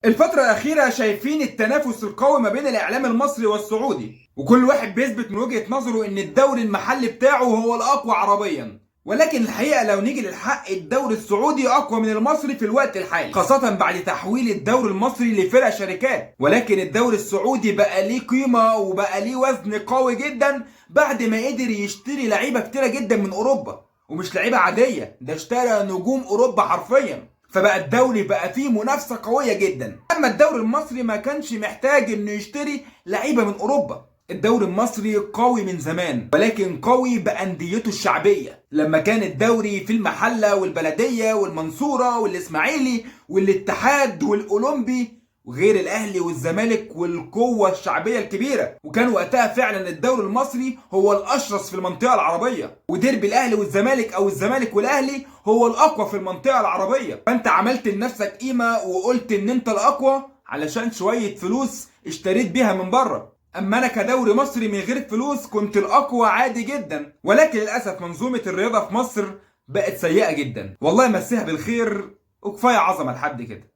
الفترة الأخيرة شايفين التنافس القوي ما بين الإعلام المصري والسعودي، وكل واحد بيثبت من وجهة نظره إن الدوري المحلي بتاعه هو الأقوى عربيا. ولكن الحقيقة لو نيجي للحق، الدوري السعودي أقوى من المصري في الوقت الحالي، خاصة بعد تحويل الدوري المصري لفرق شركات. ولكن الدوري السعودي بقى ليه قيمة وبقى ليه وزن قوي جدا بعد ما قدر يشتري لعيبة كتيرة جدا من أوروبا، ومش لعيبة عادية، ده اشترى نجوم أوروبا حرفيا. فبقى الدوري بقى فيه منافسة قوية جدا. أما الدوري المصري ما كانش محتاج إنه يشتري لعيبة من أوروبا. الدوري المصري قوي من زمان، ولكن قوي بأنديته الشعبية. لما كان الدوري في المحلة والبلدية والمنصورة والإسماعيلي والاتحاد والأولمبي وغير الأهلي والزمالك والقوة الشعبية الكبيرة، وكان وقتها فعلا الدوري المصري هو الأشرس في المنطقة العربية، وديربي الأهلي والزمالك أو الزمالك والأهلي هو الأقوى في المنطقة العربية. فأنت عملت لنفسك قيمة وقلت إن أنت الأقوى علشان شوية فلوس اشتريت بيها من بره. اما انا كدوري مصري من غير فلوس كنت الاقوى عادي جدا، ولكن للاسف منظومة الرياضة في مصر بقت سيئه جدا. والله يمسيها بالخير، وكفاية عظمه لحد كده.